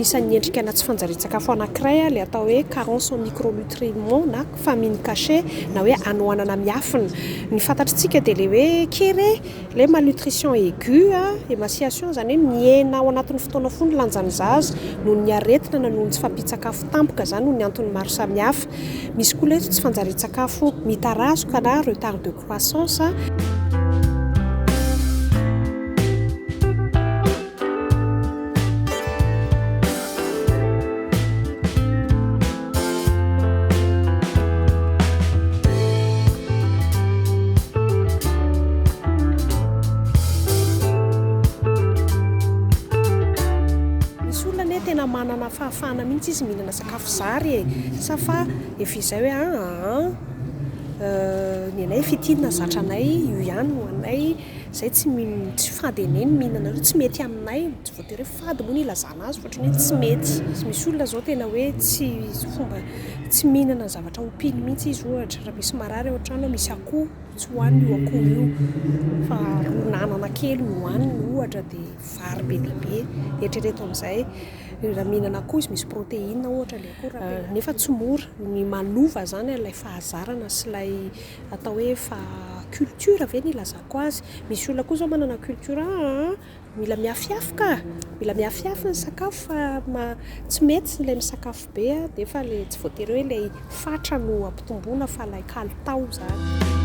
Anisan'ny endrika na tsy fanjarian-tsakafo anankiray ilay atao hoe carence en micronutriments na famine cachée na hoe hanoanana miafina. Ny fantatritsika dia ilay hoe kere, ilay hoe malnutrition aiguë, émaciation, izany hoe mihena ao anatin'ny fotoana fohy ny lanjan'ny zaza noho ny aretina na noho ny tsy fahampian-tsakafo tampoka izany noho ny antony maro samihafa. Misy koa ilay hoe tsy fanjarian-tsakafo mitarazoka na retard de croissance. Misy olona anie tena manana fahafahana mihitsy izy mihinana sakafo zary e, sa fa efa izay hoe aa ny anay efa ity no nahazatra anay, io ihany no anay, izay tsy tsy fady anay ny mihinana an'io, tsy mety aminay, tsy voatery hoe fady moa no ilazana azy fa ohatran'ny hoe tsy mety. Misy olona izao tena hoe tsy fomba tsy mihinana ny zavatra ompiany mihitsy izy ohatra, raha misy marary ao an-trano misy akoho, tsy hohaniny io akoho io fa ron'anana kely no hohaniny ohatra dia vary be dia be, eritrereto amin'izay raha mihinana akoho izy misy protéine ohatra ilay akoho raha tena, nefa tsy mora ny manova izany an'ilay fahazarana sy ilay atao hoe efa culture ve no ilazako azy, misy olona koa izao manana culture aa mila miafiafy ka, mila miafiafy ny sakafo fa tsy mety ilay misakafo be nefa ilay tsy voatery hoe ilay fatra no ampitomboina fa ilay kalitao izany.